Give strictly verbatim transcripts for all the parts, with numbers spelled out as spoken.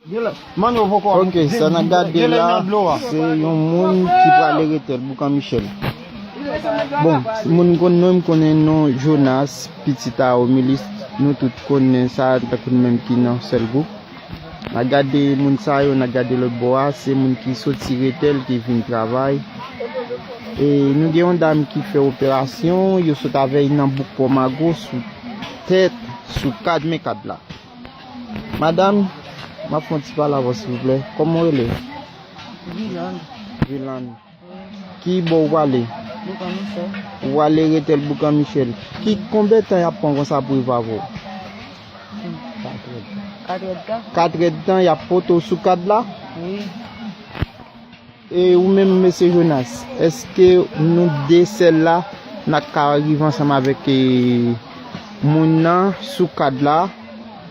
Ok, sa n ap gade la, se yon moun ki prale retèl Boukan Michèl. Bon, moun konn non m, konnen non Jonas, pitit a Omilis, nou tout konnen sa, tankou nou menm ki nan sèl gwoup. N a gade moun sa yo, n a gade lòt bò a, se moun ki soti retèl, ki vin travay. E nou gen yon dam ki fè operasyon, yo sot avè l nan bouk Pòmago, sou tèt, sou kad, men kad la. Madanm, m ap fè yon ti pale avè w, silvouplè. Kòman w rele? Vilande. Vilande. Ki bò w prale? Boukan Michèl. Ou prale retèl Boukan Michèl. Ki, konbyen tan y ap pran konsa pou rive avè w? Katrèdtan. Katrèdtan y ap pote w sou kad la? Wi. E ou menm, mesye Jonas, èske nou de sèl la, n ap ka rive ansanm avèk, e, moun nan sou kad la,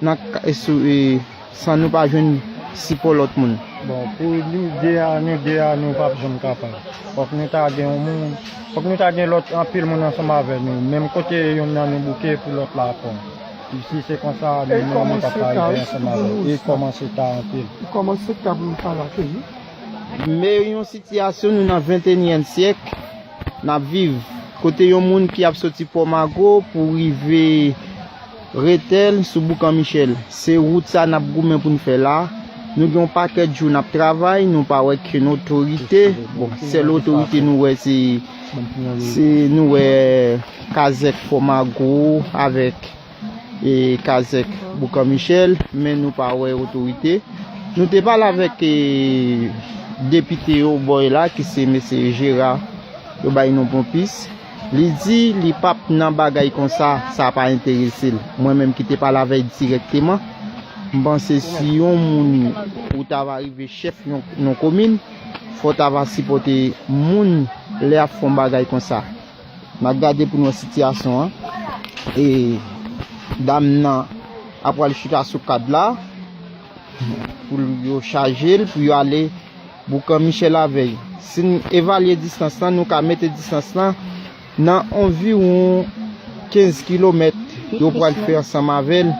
nan ka, e, sou, e, san nou pa jwenn sipò lòt moun? Bon, pou nou de a, nou de a, nou p ap janm kapab. Fòk nou ta gen yon moun, fòk nou ta gen lòt anpil moun ansanm avè nou, menm kote youn nan nou bouke pou lòt la pran. Si se konsa, nou menm nou p ap ka rive ansanm avè l. E kòmanse ta anpil. Kòmanse ta pou nou pa lage, wi. Men yon sitiyasyon, nou nan ventenyèm syèk, n ap viv. Kote yon moun ki ap soti Pòmago pou rive retèl sou Boukan Michèl. Se wout sa n ap goumen pou n fè la. Nou gen yon pakèt jou n ap travay, nou pa wè kenn otorite. Bon, sèl otorite nou wè se, se nou wè kazèk Pòmago avèk e kazèk Boukan Michèl, men nou pa wè otorite. Nou te pale avèk, e, depite yo bò e la, ki se mesye Jera, yo bay non Pompis. Li di li p ap nan bagay konsa, sa pa enterese l. Mwen menm ki te pale avè l dirèkteman, m panse si yon moun ou ta va rive chèf yon, yon komin, fò w ta va sipòte moun lè y ap fè yon bagay konsa. N ap gade pou n wè sitiyasyon an. E dam nan ap pral chita sou kad la pou yo chaje l, pou yo ale Boukan Michèl avè l. Si n evalye distans lan, nou ka mete distans lan nan anviwon kenz kilomèt yo pral fè ansanm avè l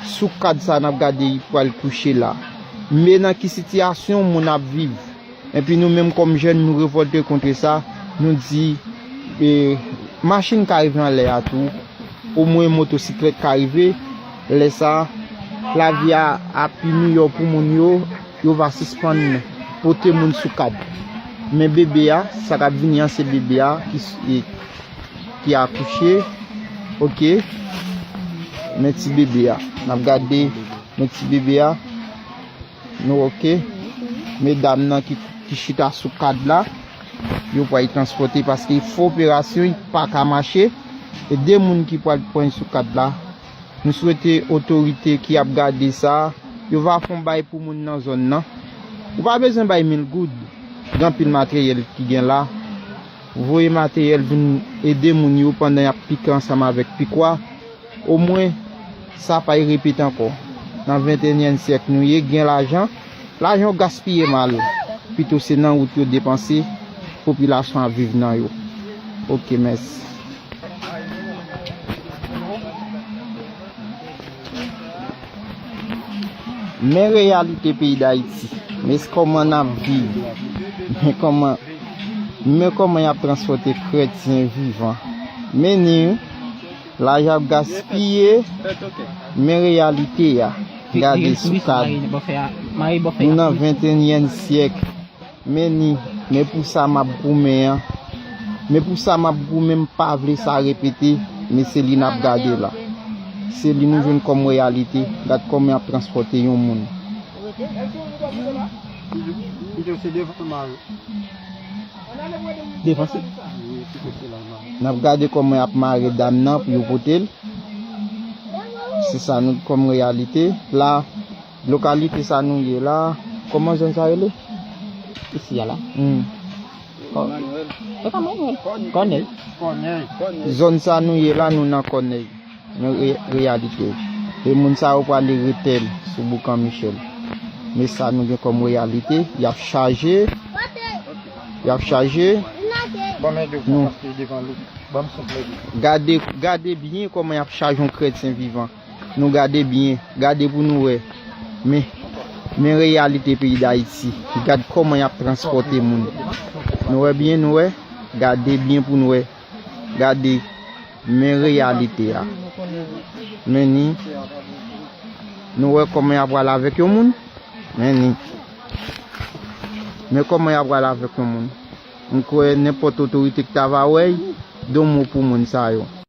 sou kad sa n ap gade li pral kouche la. Men nan ki sitiyasyon moun ap viv. Epi nou menm kòm jèn, nou revòlte kont sa. Nou di, e, machin ka rive anlè a tou. Omwen motosiklèt ka rive. Lè sa, lavi a ap pi miyò pou moun yo. Yo va sispann pote moun sou kad. Men bebe a, sa k ap vini an, se bebe a ki, e, ki akouche. Ok. Men ti bebe a. N ap gade, men ti bebe a. Nou ok. Medam nan ki, ki chita sou kad la, yo pral transpòte paske fè operasyon, li pa ka mache. E de moun ki pral pran sou kad la. Nou swete otorite ki ap gade sa, yo va fè yon bay pou moun nan zòn nan. Ou pa bezwen bay mil goud. Gen anpil materyèl ki gen la. Voye materyèl vin ede moun yo pandan y ap pike ansanm avèk pikwa. Omwen, sa pa y repete ankò. Nan ventenyèm syèk nou ye, gen lajan. Lajan yo gaspiye mal. Pito se nan wout yo depanse, popilasyon ap viv nan yo. Ok, mèsi. Men reyalite peyi Dayiti. Men kòman n ap viv. Men kòman, men kòman y ap transpòte kretyen vivan. Men ni, lajan ap gaspiye. Men reyalite a. Gade sou kad. Nou nan ventenyèm syèk. Men ni, men pou sa m ap goumen an. Men pou sa m ap goumen, m pa vle sa repete, men se li n ap gade la. Se li nou jwenn kòm reyalite. Gad kòman y ap transpòte yon moun. Devan se. N ap gade kòman y ap mare dam nan pou yo pote l. Se sa nou kòm reyalite. La, lokalite sa nou ye la, kòman zòn sa rele? Isi a la. Hmm. Kò-, e pa Manuel. Kònèy. Zòn sa nou ye la, nou nan Kònèy. Men re-, reyalite. E moun sa yo prale retèl sou Boukan Michèl. Men sa nou gen kòm reyalite, y ap chaje, y ap chaje. Bon, men de nou. Gade, gade byen kòman y ap chaje yon kretyen vivan. Nou gade byen, gade pou nou wè. Men, Men reyalite peyi Dayiti. Gad kòman y ap transpòte moun. Nou wè byen, nou wè. Gade byen pou nou wè. Gade. Men reyalite a. Men ni. Nou wè kòman y ap pral avèk yon moun. Men ni. Men kòman y ap pral avèk yon moun. M kwè nenpòt otorite ki ta va wè y, di yon mo pou moun sa yo.